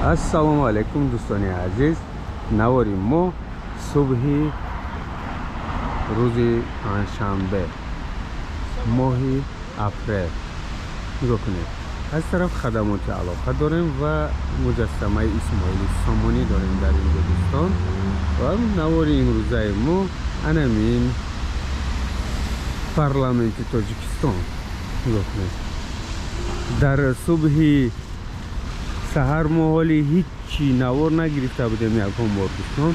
Ассалому алайкум, дӯстони азиз. Навори мо субҳи рӯзи панҷшанбе, моҳи апрел. Нигоҳ кунед, аз тараф хадамоти алоқа дорем ва муҷассамаи Исмоили Сомонӣ дорем дар инҷо, дӯстон. Ва навори имрӯзаи мо анамин парламенти Тоҷикистон. Нигоҳ кунед, дар субҳи саҳар мо ҳоли ҳичи навор нагирифта будем ягон бор, дӯстон.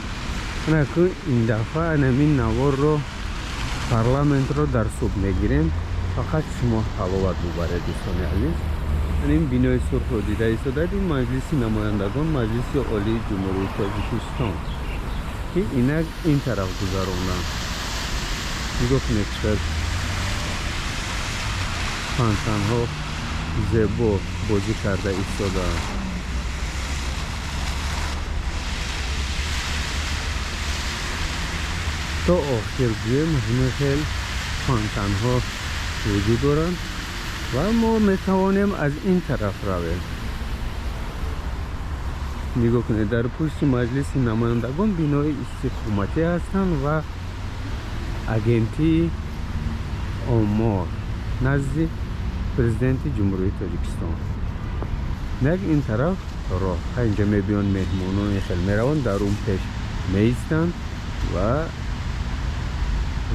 Анаку ин дафъа анамин наворро, парламентро дар субҳ мегирем. Фақат шумо ҳаловат бубаред, дӯстони азиз. Ин бинои сурхро дида истодаед, ин Маҷлиси намояндагон, Маҷлиси Олии Ҷумҳурии Тоҷикистон, ки инак ин тараф гузаронданд. Нигоҳ кунед, чӣ қадр фонтанҳо зебо бозӣ карда истодаанд. То охир гӯем, ҳамин хел фонтанҳо вуҷуд доранд ва мо метавонем аз ин тараф равем. Нигоҳ кунед, дар пушти Маҷлиси намояндагон бинои истиқоматӣ ҳастанд ва Агентии омор назди Президенти Ҷумҳурии Тоҷикистон. Як ин тараф роҳ, инҷа мебиёнд меҳмонони хел, мераванд, дар он пеш меистанд ва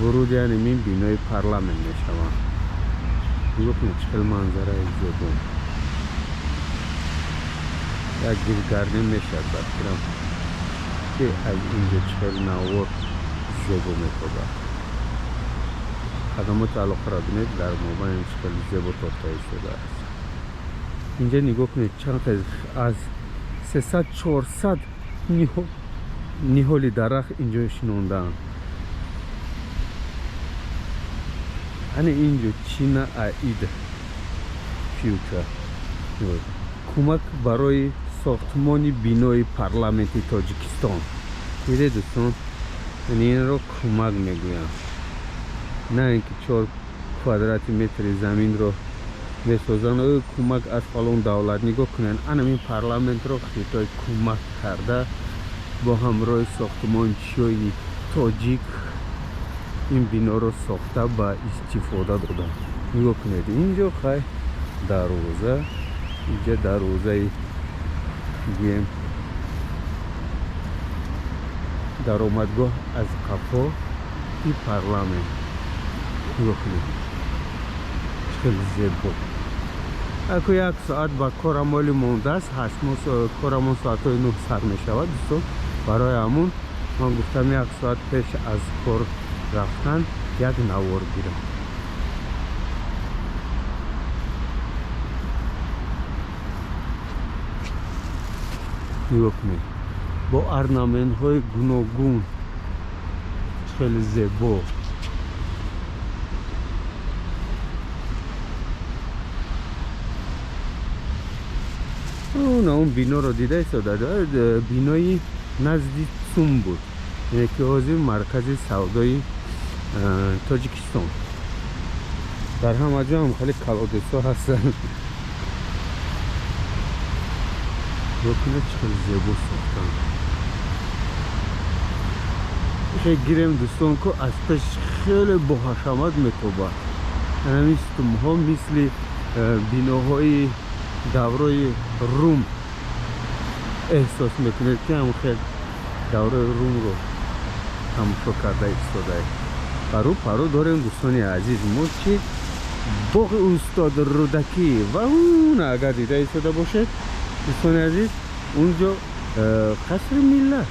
вуруди ҳамин бинои парламент мешаванд. Нигоҳ кунед, чӣ хел манзараи зебо. Як гиргардӣ мешавад, ба фикрам, ки аз инҷо чӣ хел навор зебо метобад. Хадамоти алоқаро бинед, дар мобайн чӣ хел зебо тофта истодааст. Инҷа нигоҳ кунед, чанд аз 300-400 ниҳоли дарахт инҷо шинондаанд. Ана инҷо China Aid Future, кӯмак барои сохтмони бинои парламенти Тоҷикистон. Дидед, дӯстон, инро кӯмак мегӯянд, на ин ки 4 квадрати метри заминро месозанд, кӯмак аз фалон давлат. Нигоҳ кунед, анамин парламентро Хитой кӯмак карда, бо ҳамроҳи сохтмончиёи тоҷик ин биноро сохта ба истифода доданд. Нигоҳ кунед, инҷо хай дарвоза, инҷа дарвозаи, гӯем, даромадгоҳ аз қафо и парламент. Нигоҳ кунед, чӣ хеле зебо. Аку як соат ба корамоли мондааст, 8 корамон соатҳои 9 сар мешавад, дӯстон. Барои ҳамун ман гуфтам, як соат пеш аз кор рафтан як навор гирам. Нигоҳ кунед, бо орнаментҳои гуногун, хеле зебо. Он биноро дида истода, бинои назди ЦУМ буд, яъне ки ҳозир маркази савдои Тоҷикистон. Дар ҳама ҷо ҳам хеле колодец ҳо ҳастанд. Нигоҳ кунед, чӣ хеле зебо сохтанд. Хе гирем, дӯстон, ку аз пеш хеле боҳашамат метобад. Ҳамин сутунҳо мисли биноҳои даврои Рум, эҳсос мекунед, ки ҳам хел давраи Румро тамошо карда истодаед. Пару пару дорем, дӯстони азиз, мо чи боғи устод Рӯдакӣ ва он агар дида истода бошед, дӯстони азиз, унҷо Қасри Миллат,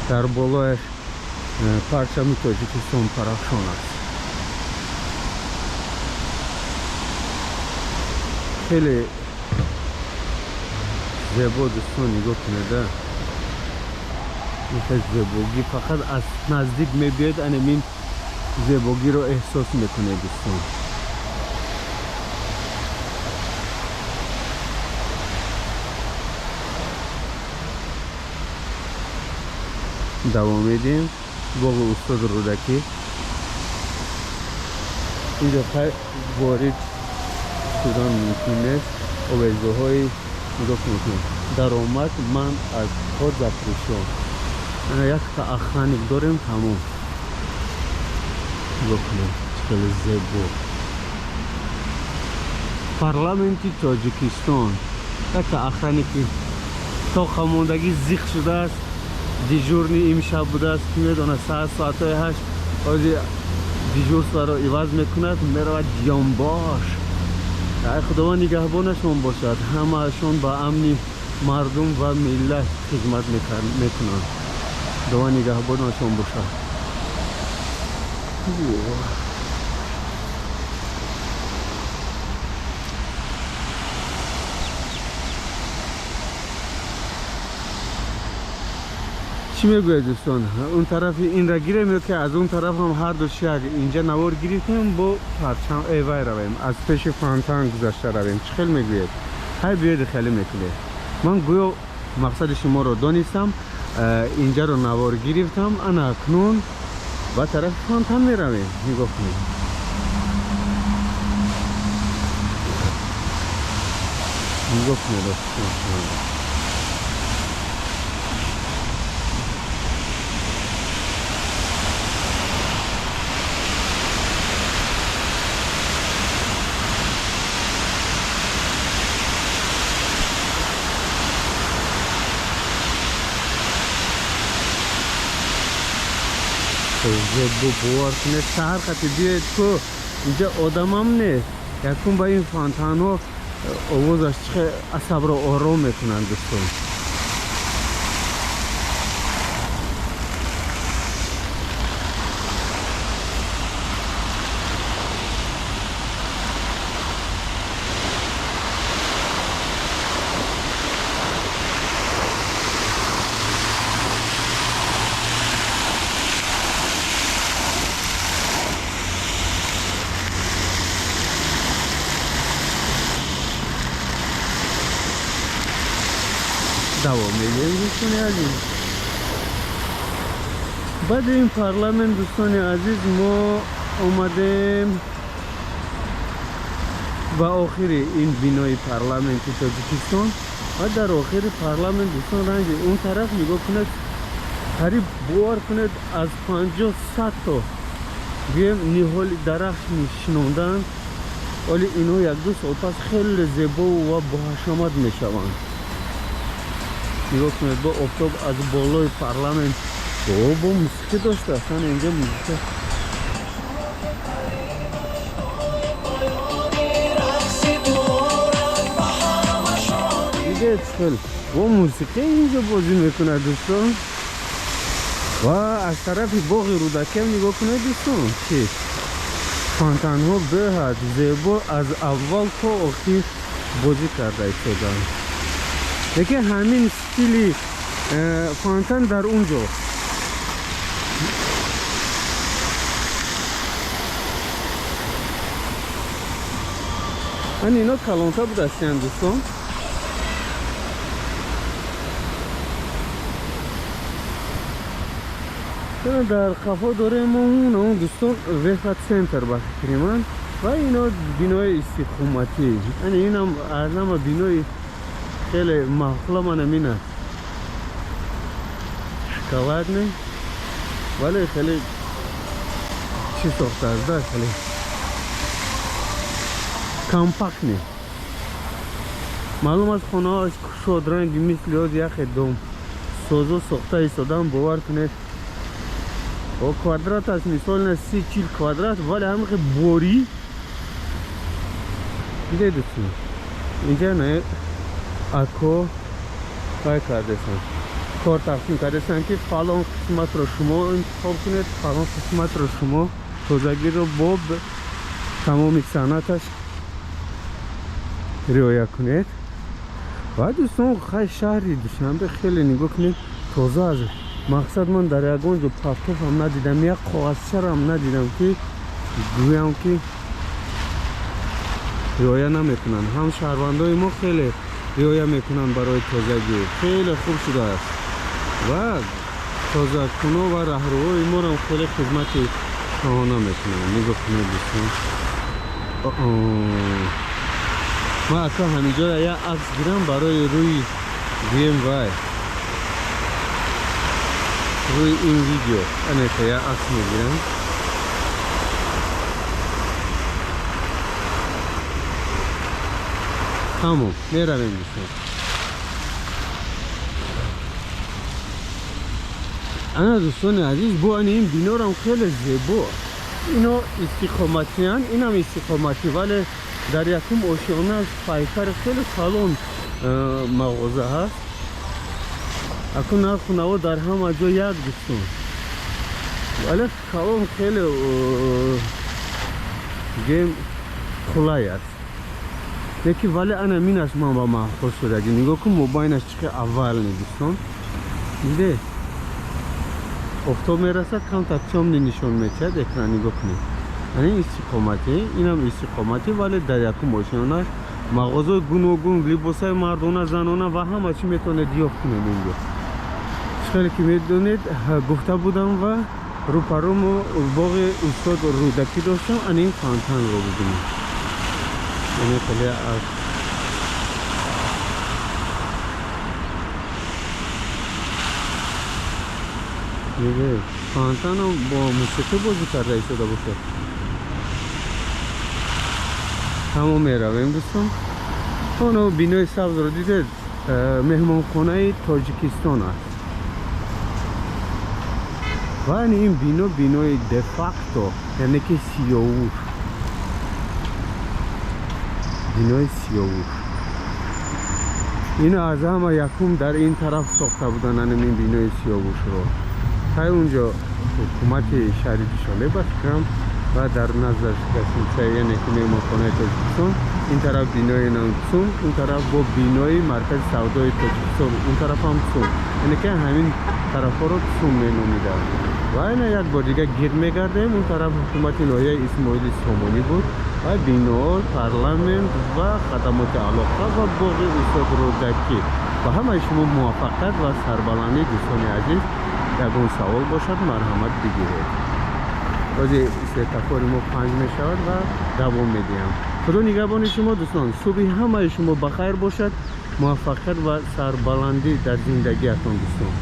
дар болояш парчами Тоҷикистон парафшон аст. Хеле зебо, дӯстон, нигоҳ кунеда, инхел зебогӣ фақат аз наздик мебиёед, анамин зебогиро эҳсос мекунед, дӯстон. Давом медиҳем. Боғи устод Рӯдакӣ, инҷо хай ворид шудан мумкин нест. Овезаҳои Нигоҳ кунед, даромад ман аз кор запрещен. Ана якта охранник дорем, тамом. Нигоҳ кунед, чӣ хеле зебо. Парламенти Тоҷикистон. Якта охранники тоқамондагӣ зиқ шудааст, дежурный имшаб будааст, ки медонад, саат соатҳои 8 ҳозир дежурстворо иваз мекунад, меравад ҷонбош. Ай, Худованд нигаҳбонашон бошад, ҳамаашон ба амни мардум ва миллат хизмат мекунанд. Худованд нигаҳбонашон бошад. Чӣ мегӯяд, дӯстон, он тарафи инра гирем ё ки аз он тараф ҳам ҳарду як инҷа навор гирифтем, бо парчам эвай равем, аз пеши фонтан гузашта равем? Чӣ хел мегӯед? Ҳай, биёед, хеле мекунед. Ман гӯё мақсади шуморо донистам, инҷаро навор гирифтам, ана акнун ба тарафи фонтан меравем. Нигоҳ кунед, нигоҳ кунед. Зебо, бовар кунед, саҳар қати биёед ку, инҷа одамам нест. Якум ба ин фонтанҳо овозаш чӣ асабро ором мекунанд, дӯстон. Давом медиҳем, дӯстони азиз. Баъди ин парламент, дӯстони азиз, мо омадем ба охири ин бинои парламенти Тоҷикистон. Ва дар охири парламент, дӯстон, ранги он тараф нигоҳ кунед, қариб, бовар кунед, аз 50-100 то гӯем ниҳоли дарахт шинонданд. Оли инҳо 1-2 сол пас хеле зебо ва боҳашамат мешаванд. Нигоҳ кунед, бо офтоб аз болои парламент бо мусиқӣ дошта, аслан инҷа мусиқа. Дидед, хел бо мусиқӣ инҷо бозӣ мекунад, дӯстон. Ва аз тарафи боғи Рӯдакиам нигоҳ кунед, дӯстон, чи фонтанҳо беҳад зебо аз аввал то охир бозӣ карда истоданд. Лекин ҳамин стили фонтан дар он ҷо. Ан ино калонта будастиянд, дӯстон. Дар қафо дорем он, дӯстон, Вефа Центр ба фикри ман. Ва ино бинои истиқоматӣ. Ани инам аз ҳама бинои хеле маъқула ман ҳамин аст, шоколадный, вале хеле чӣ сохтааст да, хеле компактный. Маълум аст, хонаҳоаш кушодранги, мисли оз яхе дом созо сохта истодан. Бовар кунед, о квадрат аст, мисол на 30-40 квадрат, вале ҳамихе борӣ. Дидед, дӯстон, инҷа на ако вай кардесанд, кор тақсим кардесанд, ки фалон қисматро шумо интихоб кунед, фалон қисматро шумо тозагиро бо тамоми санъаташ риоя кунед. Ва дӯстон, хай, шаҳри Душанбе хеле, нигоҳ кунед, тоза аст. Мақсад, ман дар ягон ҷо партофам надидам, як коғазчарам надидам, ки гӯям, ки риоя намекунанд. Ҳам шаҳрвандои мо хеле риоя мекунанд барои тозагӣ, хеле хуб шудааст. Ва тозакуно ва раҳрӯҳои морам хеле хизмати шоҳона мекунанд. Нигоҳ кунед, дӯстон. Ман ака ҳаминҷоро як акс гирам барои рӯи гӯем вай рӯи ин видео. Анека як акс мегирам. Тамом, меравем дӯстон. Ана дӯстони азиз, бо ани ин бинорам хеле зебо. Ино истиқоматиян, инам истиқоматӣ, вале дар якум ошёнаш пайкари хеле калон мағоза ҳаст. Акун нарху наво дар ҳама ҷо як дӯстон, вале калон хеле гем хулай аст. Лекин вале ана минаш ман ба маъқул шудаги. Нигоҳ кун, мобайнаш чӣ қадр аввални дӯстон. Диде, офтоб мерасад, камтар тёмный нишон метиҳад экран. Нигоҳ кунед, ани истиқоматӣ, инам истиқоматӣ, вале дар якум ошёнаш мағозаи гуногун, либосаи мардона, занона ва ҳама чӣ метавонед ёфт кунед инҷо. Хеле ки медонед, гуфта будам ва рӯпарӯ мо боғи устод Рӯдакӣ доштам. Ана ин фонтанро бибинед. Яъне хеле аз фонтанам бо мусиқӣ бозӣ карда истода бошад. Тамом, меравем дӯстон. Оно бинои сабзро дидед, меҳмонхонаи Тоҷикистон аст. Ва ани ин бино бинои де-факто, яъне ки Сиёвуш, бинои Сиёвуш. Ино аз ҳама якум дар ин тараф сохта буданд анамин бинои Сиёвушро. Хай, унҷо ҳукумати шаҳри Душанбе ба фикрам ва дар наздаш гостиница, яъне ки меҳмонхонаи Тоҷикистон, ин тараф бинои ЦУМ, он тараф бо бинои маркази савдои Тоҷикистон, он тараф ҳам ЦУМ, яъне ки ҳамин тарафҳоро ЦУМ меномиданд. Ва ина як бор дига гирд мегардем. Он тараф ҳукумати ноҳияи Исмоили Сомонӣ буд ва бино парламент ва хадамоти алоқа ва боғи устод Рӯдакӣ. Ба ҳамаи шумо муваффақият ва сарбаландӣ, дӯстони азиз. Ягон савол бошад, марҳамат, бигиред. Бози светофори мо 5 мешавад ва давом медиҳам. Худо нигаҳбони шумо, дӯстон. Субҳи ҳамаи шумо ба хайр бошад, муваффақият ва сарбаландӣ дар зиндагиятон, дӯстон.